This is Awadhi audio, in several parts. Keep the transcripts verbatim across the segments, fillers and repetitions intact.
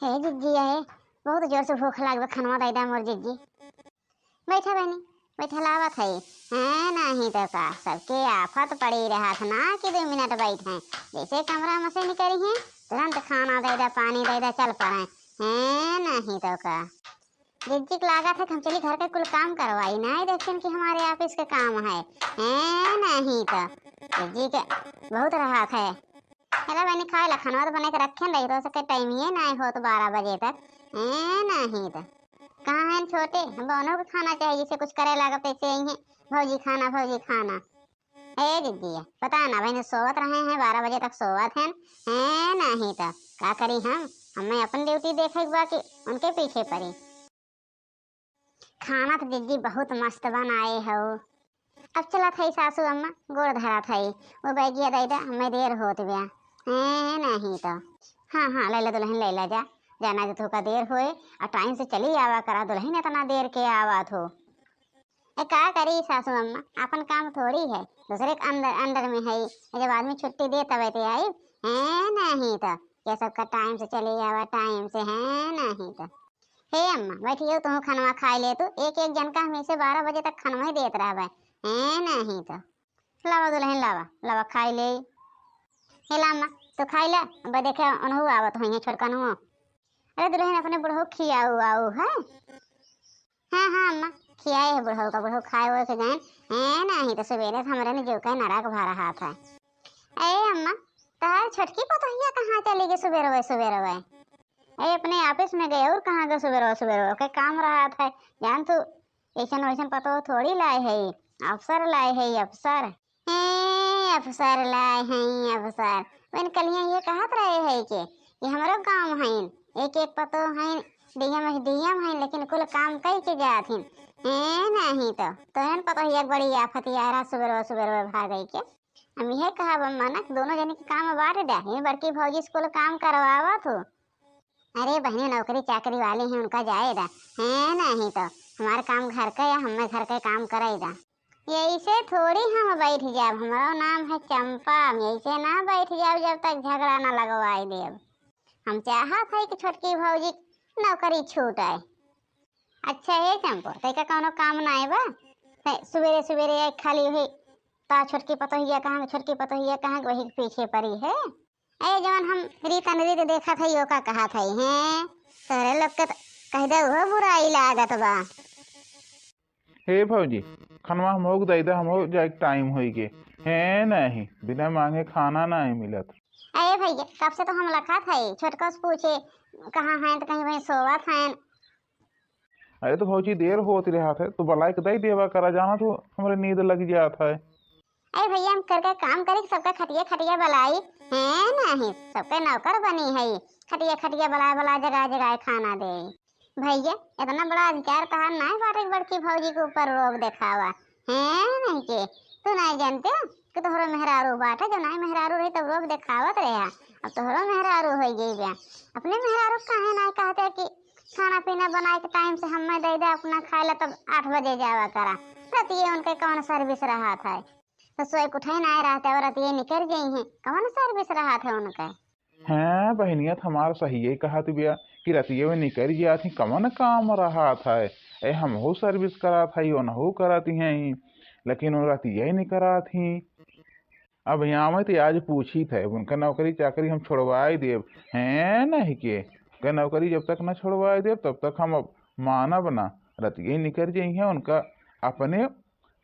हे जिज्जी, हे, बहुत जोर से भूख लाग बा, खनवा दइ दा मोर जिज्जी। बैठा बहिनी, बैठा, लावत है। हैं, नहीं तो का, सबके आफत पड़ी रहत ना कि दो मिनट बैठे, जैसे कमरा में से निकरी हैं, तुरंत खाना दइ दा, पानी दइ दा, चल पड़े। हैं, नहीं तो का। जिज्जी के लागत है कि हम चली घर के कुल काम करवाई, नहीं देखिन कि हमारे office के काम है। हैं, नहीं तो जिज्जी के बहुत रहत है। हेला बहिनी, खाए ला, खनवा तो बना के रखे रही, तो सके टाइम ये नहीं होत बारह बजे तक। हैं, नहीं तो कहाँ हैं छोटे, हम दोनों को खाना चाहिए, जैसे कुछ करे लागत तैसे ही हैं, "भौजी खाना, भौजी खाना।" ए दीदी, पता ना बहन, सोवत रहे हैं, बारह बजे तक सोवत हैं। हैं, नहीं तो का करी हम, हमें अपन duty देखे के बा कि उनके पीछे पड़ी। खाना तो दीदी बहुत मस्त बनाए हो। अब चलत है सासू अम्मा, गोड़ धरत है, वो बैगिया दइ दा, हमें देर होत बा। हैं, नहीं तो। हाँ, हाँ, लैला दुलहिन, लैला जा, जाना जो तोका देर होए, और टाइम से चली आवा करा दुलहिन, इतना देर के आवत हो। ए, का करी सासू अम्मा, आपन काम थोड़ी है, दूसरे के अंदर, under में है, जब आदमी छुट्टी दे तबे ते आई। हैं, नहीं तो, ये सबका टाइम से चली आवा, टाइम से, हैं, नहीं तो। हे अम्मा, बैठियो, तू खनवा खाई ले तू, एक एक जन का हमेशा बारह बजे तक खनवा ही देत रहबे। हैं, नहीं तो। लावा दुलहिन, लावा, लावा, खाई ले। हे ला अम्मा, तू खाई ले, अब देखे उनहु आवत होइहैं छोटकनहु। अरे दुलहिन, अपने बुढ़ऊ खियाऊ आऊ है। हाँ, हाँ अम्मा, खियाए है बुढ़ऊ का, बुढ़ऊ खाए हुए के गए हैं, नहीं तो सुबेरे से हमरे ने जो का नरक भा रहत है। ए अम्मा, तहार छोटकी पतोहिया कहाँ चली गई सुबेरवे सुबेरवे? ए, अपने office में गए, और कहाँ गए सुबेरवे सुबेरवे? ओके काम रहत है, जान तू, ऐसन वैसन पतोह थोड़ी लाए है, अफसर लाए है, अफसर। ए, अफसर लाए हैं, अफसर। वैन कलिया ये कहत रहे है कि ये हमरो गाँव हैं, एक एक पतोह हैं, DM, DM हैं, लेकिन कुल काम कई के जात हैं। ए, नहीं तो, तोहन पतोहिया के बड़ी आफत यारा सुबेरवे सुबेरवे भाग गई के। हम यह कहब अम्मा ना कि दोनों जने के काम बांट द्या, ये बड़की भौजी से कुल काम करवावत हो। अरे बहनी, नौकरी चाकरी वाली हैं, उनका जाए दा। हैं, नहीं तो हमार काम घर का या हमें घर के काम कराई दा। यैसे थोड़ी हम बैठ जाब, हमारो नाम है चंपा, हम यैसे ना बैठ जाब जब तक झगड़ा ना लगवाई देब। हम चाहत है कि छोटकी भौजी के नौकरी छूट आए। अच्छा हे चंपो, तैका कौनो काम ना आए बा? तै सुबेरे सुबेरे आई खाली हुई, ता छोटकी पतोहिया कहाँ, छोटकी पतोहिया कहाँ, वही के पीछे पड़ी है। ए, जवन हम रीत अनरीत देखत हई, ओका कहत हई, हैं? तोहरे लोग के त कह दे, उहो बुराई लागत बा। हे भौजी, खनवा हमहू के दे दे, हमहू जाए के टाइम होई गे। हैं नहीं, बिना मांगे खाना नहीं मिलत। ए भैया, कब से तो हम लखत हई, छोटका से पूछे, कहाँ हैं, तो कहीं वहीं सोवत हैं। अरे तो भौजी, देर होत रहत है, तो बलाए के दे देवा करा, जाना तो हमरे नींद लग जात है। अरे भैया, हम करके काम करी कि सबका खटिया खटिया बलाई, हैं नहीं, सबके नौकर बनी है, खटिया खटिया बलाए बलाए, जगाए जगाए खाना दे। भैया, इतना बड़ा अधिकार तहार नाय बाटे कि बड़की भौजी के ऊपर रोब देखावा, हैं नहीं के? तू नाय जानते हो कि तोहरो मेहरारू बाटे, जब नाय मेहरारू रही तब रोब देखावत रहे, अब तोहरो मेहरारू हो गई बा। अपने मेहरारू काहे नाय कहते कि खाना पीना बनाए के टाइम से हमें दे दे, अपना खाए ला तब आठ बजे जावा करा। रतिये उनके कौन service रहत है, तो सोए के उठे ना रहते, और रतिये निकल गई हैं, कौन service रहत है उनके? हैं बहनिया, तो हमार सही कहत बिया कि रतिये में निकल जात ही, कौन काम रहत है? ए, हमहू service करत है, ओनहू करत हैं, लेकिन वो रतिये निकलत ही। अब यहाँ में तो आज पूछी थे, उनका नौकरी चाकरी हम छोड़वाई देब, हैं नहीं के? उनका नौकरी जब तक ना छोड़वाई देब, तब तक हम अब मानब ना। रतिये निकल जइहें, उनका अपने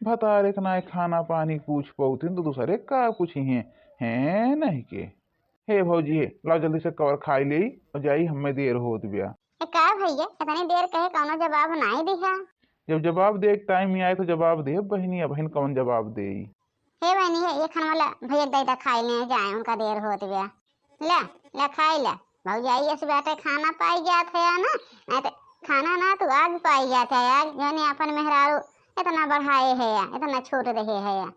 भतारे के नाय खाना पानी पूछ पौतिन, तो दूसरे का पूछिहें, हैं नहीं के? हे भौजी, हे, लाओ जल्दी से कवर खाई लेई और जाई, हमें देर होत बिया। ए, का भैया, इतनी देर कहे कौनो जवाब नाय दिहा? जब जवाब दे के टाइम ही आए तो जवाब दे बहनी, अबहिन कौन जवाब देई? हे बहनी, हे, ये खाना वाला भैया दे दे खाई ले जाए, उनका देर होत बिया। ले, ले खाई ले। भौजाई ऐसे बाटे खाना पाई जात है या ना, नहीं तो खाना ना तू आग पाई जात है, आग जौने अपन मेहरारू इतना बढ़ाए है या इतना छूट रहे है या।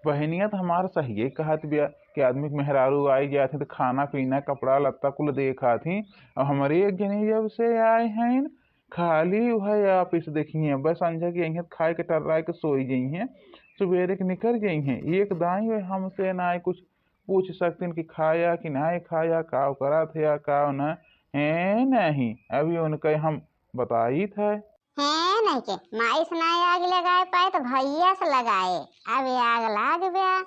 बहनिया तो हमार सही कहत बिया कि आदमी के मेहरारू आई जात है तो खाना पीना, कपड़ा लत्ता कुल देखा थी। और हमारे एक जनी जब से आए हैं, खाली वह office देखिए, बस संझा के यहीं खाए के टर्राए के सोई जइहें, सुबेरे के निकल जइहें। एक दाई वे हमसे ना कुछ पूछ सकतीन कि खाया कि ना खाया, का करत है या का ना, हैं नहीं, अभी उनके हम बताइत है। हैं नहीं के, माई से नाहीं आग लगाए पाए तो भैया से लगाए, अब आग लाग ब्या।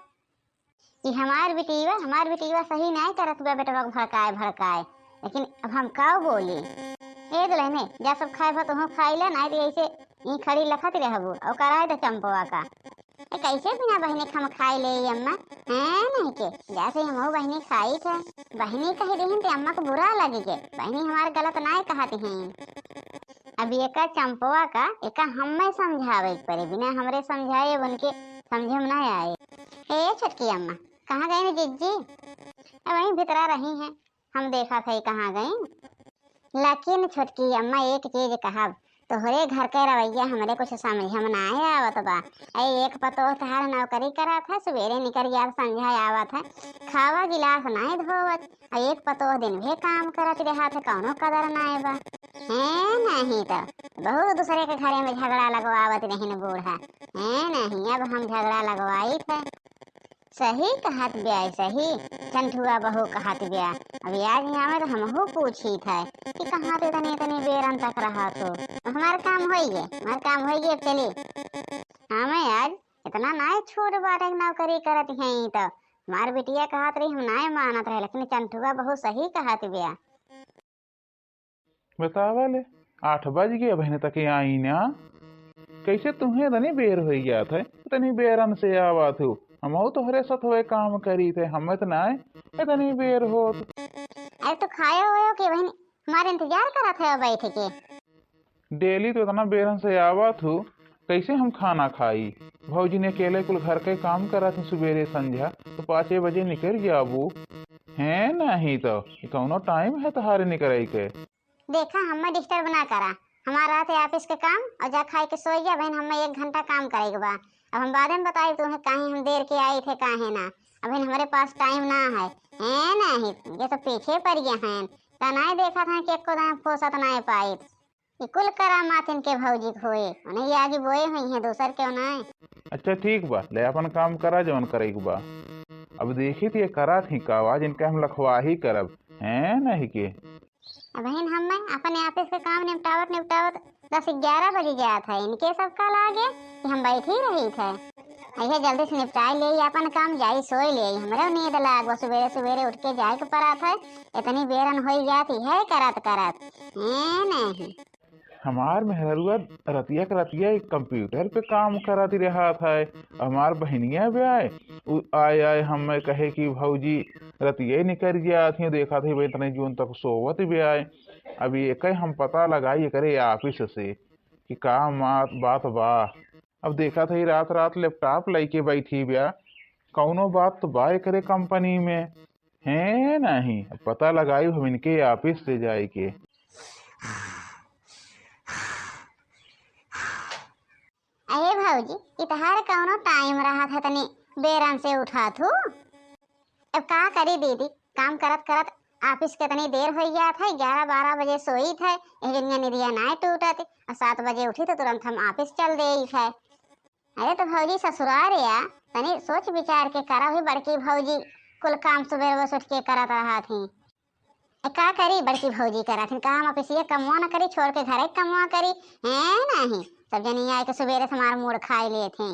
कि हमार बिटिया, हमार बिटिया सही नाहीं करत बा बेटवा के भड़काए भड़काए, लेकिन अब हम का बोली? ए दुल्हने, जा सब खाए भा तोहू खाई ला, नाहीं तो ऐसे ई खड़ी लखत रहबू और कराए दे चंपवा का। ए, कैसे बिना बहिनी के हम खाई ले अम्मा? हैं नहीं के, जैसे हमहू बहिनी खाई थे, बहिनी कही रही ते अम्मा को बुरा लगी के, बहिनी हमार गलत नाहीं कहत हैं। अब एका चंपवा का, एका हमें समझावे के पड़े, बिना हमरे समझाए उनके समझे में ना आए। ए छोटकी अम्मा, कहाँ गई न जिज्जी? ए, वहीं भीतरा रही हैं, हम देखा थे कहाँ गई। लेकिन छोटकी अम्मा, एक चीज कहब, तोहरे घर के रवैया हमरे कुछ समझे में ना आवत बा। ए, एक पतोह तहार नौकरी करत है, सवेरे निकल जात, संझा आवत है, खावा गिलास नाहीं धोवत, आ एक पतोह दिन भे काम करत रहत है, कौनो कदर नाय बा। हैं नहीं तो बहुत दूसरे के घरे में झगड़ा लगवावत रहिन बूढ़ा। हैं नहीं, अब हम झगड़ा लगवाइत है। सही कहत ब्या, सही चंठुआ बहू कहत ब्या। अब आज यहाँ में तो हमहू पूछित है कि कहाँ ते इतने इतने बेरन तक रहत हो। अब हमार काम होइगे, हमार काम होइगे, अब चली। हमें आज इतना नाय छोट बाटे नौकरी करत हैं तो हमार बिटिया कहत रही, हम नाय मानत रहे, लेकिन चंठुआ बहुत सही कहत बिया। बतावा ले, आठ बज गए, अबहिन तक आई ना। कैसे तुम्हें इतनी बेर हो जात है, इतनी बेरन से आवत हो? हमहू तोहरे साथ हुए काम करी थे, हमें तो नाय इतनी बेर होत। अरे तो खायो होयो कि बहिन, हमारे इंतजार करत है बैठ के। डेली तो इतना बेरन से आवत हूँ, कैसे हम खाना खाई? भौजी ने अकेले कुल घर के काम करत ही सुबेरे संझा, तो पाँचे बजे निकल जाबू। हैं नहीं तो, ये कौनो टाइम है तोहारे निकरे के? देखा, हमें डिस्टर्ब ना करा, हमारा रहते ऑफिस के काम, और जा खाए के सोई जा बहन, हमें एक घंटा काम करे के बा। अब हम बाद में बताई तुम्हें काहे हम देर के आई थे, काहे ना। अब बहन, हमारे पास टाइम ना है। हैं नहीं, ये तो पीछे पड़ गए हैं, ता नाय देखा था कि एको दाना फुर्सत नाय पाई। ई कुल करामात इनके भौजी के होए, उन्हें ये आगे बोए हुई हैं, दूसर के नाय। अच्छा ठीक बा, ले अपन काम करा जवन करे के बा। अब देखी तो ये करा थी का, आज इनके हम लखवाही करब, हैं नहीं के। अब बहन हम अपने ऑफिस के काम निपटावत निपटावत दस ग्यारह बजे जात है, इनके सब का लागे कि हम बैठी रही थे। अइहे जल्दी से निपटाई ले अपन काम, जाई सोई ले, हमरे नींद लाग बा, सुबेरे सुबेरे उठ के जाए के पड़त है, इतनी बेरन होई जात है करत करत। हैं नहीं। हमार मेहररुआ रतिया के रतिया एक कंप्यूटर पे काम करत रहत है। हमार बहिनिया भी आए, उ आए आए हमें कहे कि भौजी रतिया ही निकल गया थी, देखा थी भाई इतने जून तक सोवत भी आए। अब ये कहे हम पता लगाई एकरे ऑफिस से कि का मात बात बा। अब देखा थी रात रात लैपटॉप लेके बैठी बिया, कौनो बात तो बा एकरे कंपनी में। हैं नहीं, अब पता लगाई हम इनके ऑफिस से जाए के। अरे भौजी, इतहार कौनो टाइम रहत है तनी बेरन से उठा थू? अब का करी दीदी, काम करत करत ऑफिस के तनी देर हो जात है, ग्यारह बारह बजे सोई थे, एक दिन निदिया नाय टूटत, और सात बजे उठी तो तुरंत हम ऑफिस चल देई थे। अरे तो भौजी ससुरार या, तनी सोच विचार के करा हुई, बड़की भौजी कुल काम सुबह बस उठ के करत रहत ही। ए, का करी बड़की भौजी करत ही, का हम ऑफिसिया कमवा न करी, छोड़ के घरे कमवा करी, हैं नहीं, सब जनी आए के सुबेरे से हमार मूड खाए लेत ही।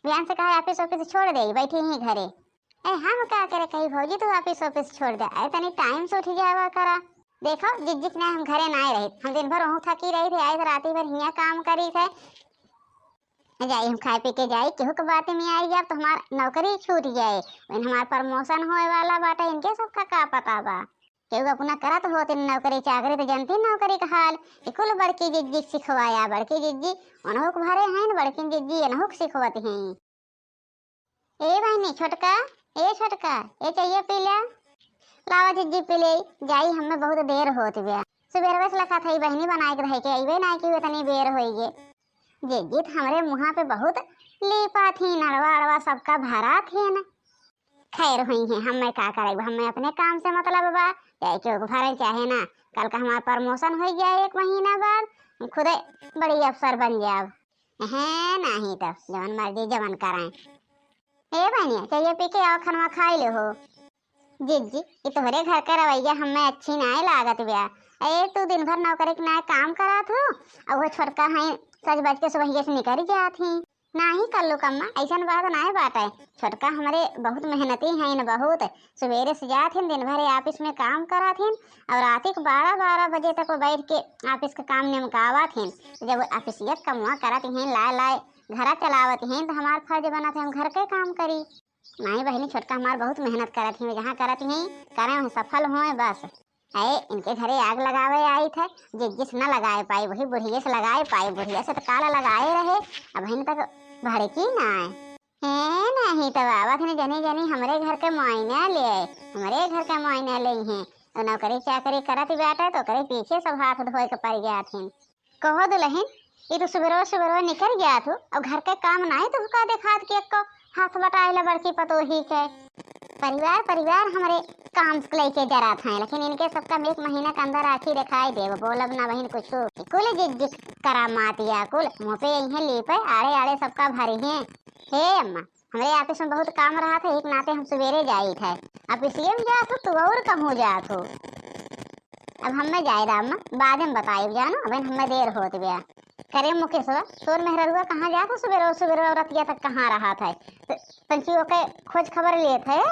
बिहान से कहा ऑफिस ऑफिस छोड़ दे, बैठी ही घरे। ए, हम का करे कही भौजी तू ऑफिस ऑफिस छोड़ दे, अरे तनी टाइम से उठ जावा करा। देखो जिज्जी के ना हम घरे ना आए रही, हम दिन भर वहूँ थकी रही थे, आए थे राती भर हियाँ काम करी थे। जाई हम खाए पी के जाई, केहू के बात में आई जाब तो हमार नौकरी छूट जाए, वहीं हमार प्रमोशन होए वाला बाटे, इनके सबका का पता बा। केहू अपना करत होत नौकरी चाकरी तो जनती नौकरी का हाल, कि कुल बड़की जिज्जी सिखवाया, बड़की जिज्जी उन्हों के भरे हैं, बड़की जिज्जी इन्हों के सिखवत हैं। ए बहिनी छोटका, ए छोटका, ए चाहिए पी ले। लावा जिज्जी पी ले, जाई हमें बहुत देर होत बा। सुबेरवे से लखा था ई बहिनी बनाए के रहे के अइबे ना कि इतनी बेर होई गे। जिज्जी तो हमरे मुँहा पे बहुत लीपा थी, नड़वा अड़वा सबका भरा थी ना। खैर हुई है, हमें का करे, हमें अपने काम से मतलब बा, चाहे केहू के भरे चाहे ना। कल का हमार प्रमोशन हो गया एक महीना बाद, हम खुदे बड़ी अफसर बन जाब। हैं नहीं तो जवन मर्जी जवन कराए। ए बहनिया, चाहिए पी के आओ, खनवा खाई ले हो। जिज्जी, ये तोहरे घर का रवैया हमें अच्छी नाय लागत बा। ए, तू दिन भर नौकरी के नाय काम करत हो, अउ वो छोटका है, सज बज के सुबहिये से निकल जात ही। नाही कल्लू कम्मा, ऐसन बात नाय बाटे। छोटका हमरे बहुत मेहनती हैं, बहुत। सुबेरे से जात हैं, दिन भर office में काम करत हैं, अउ राती के बारह, बारह बजे तक वो बैठ के office के काम निमकावत हैं। जब वो office के कमवा करत हैं, लाए लाए घरा चलावत हैं, तो हमार फर्ज बनत है हम घर के काम करी। नाही बहिनी, छोटका हमार बहुत मेहनत करत हैं, जहाँ करत हैं, करे वहीं सफल होए बस। अरे, इनके घरे आग लगावे आई थे, जिज्जी से न लगाए पाई, वही बुढ़िया से लगाए पाई, बुढ़िया से तो काला लगाए रहे, अबहिन तक भड़की ना आए। हे, नाही तो बाबा थे जनी जनी हमरे घर के मुआयना ले आए, हमरे घर के मुआयना ले हैं, तो नौकरी चाकरी करत बाटे तो ओकरे पीछे सब हाथ धोए के पड़ गया थे। कहो दुलहिन, ई तो सुबेरवा सुबेरवा निकल गया थू, अउ घर के काम नाई तो का देखात के एक्को हाथ बटाए ला बड़की पतोही के। परिवार, परिवार हमरे काम से लेके जरात हैं, लेकिन इनके सबका हम एक महीना के अंदर आँखी देखाई देब, बोलब ना बहिन कुछू। कुल जिज्जी करामात या कुल मुँह पे यहीं लीपे, आड़े आड़े सबका भरी हैं। हे अम्मा, हमरे office में बहुत काम रहत है, एक नाते हम सुबेरे जाइत है। Office में जात हो, तू और कहूँ जात हो। अब हमें जाए दा अम्मा, बाद में बताइब जानो, अबहिन हमें देर होत बा। करे मुकेशवा, तोर मेहररुआ कहाँ जात हो सुबेरो सुबेरो रतिया तक, कहाँ रहत है? त-, तंची ओके खोज खबर लेत है।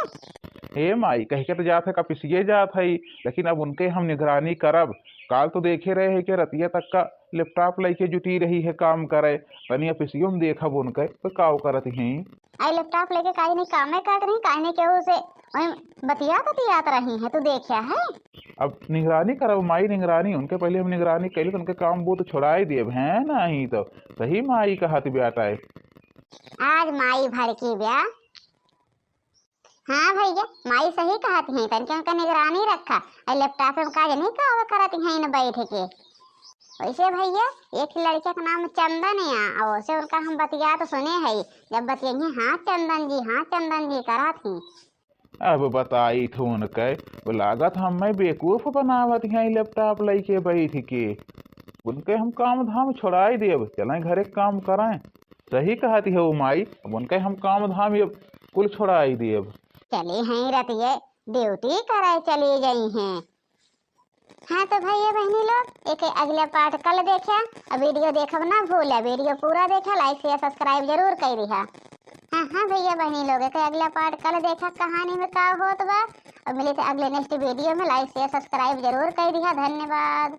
हे माई, कह के तो जात है, office जात है, लेकिन अब उनके हम निगरानी करब। काल तो देखे रहे हैं कि रतिया तक का laptop लेके जुटी रही है काम करे, तनी office में देखब उनके, तो का करत हैं। आई laptop लेके काहे नहीं कामे काट रही, काहे नहीं केहू से वहीं बतियात बतियात रही है, तू देखा है? अब निगरानी करब माई, निगरानी उनके पहले हम निगरानी कैली तो उनके काम बूत छोड़ाई देब, हैं? नहीं तो सही माई कहत बेटा है। आज माई भड़की ब्या। हाँ भैया, माई सही कहत हैं, तनके उनका निगरानी रखा। आई laptop में का जनी का करत हैं इन बैठ के। वैसे भैया, एक लड़का का नाम चंदन है, और उसे उनका हम बतियात सुने है, जब बतियाई, "हाँ चंदन जी, हाँ चंदन जी" करत ही। अब बताई थो उनके, वो लागत हमें बेवकूफ बनावत हैं laptop लेके बैठ के। उनके हम काम धाम छोड़ाई देब, चलें घरे काम करें। सही कहत है वो माई, अब उनके हम काम धाम ये कुल छोड़ाई देब। चली हैं रतिये duty करे चली गई हैं। हाँ तो भैया बहनी लोग, एक अगला part कल देखा, और video देखब ना भूला, video पूरा देखा, like share subscribe जरूर कर दिहा। हाँ हाँ भैया बहनी लोग, एक अगला part कल देखा कहानी में का होत बा, और मिले थे अगले next video में, like share subscribe जरूर कर दिहा। धन्यवाद।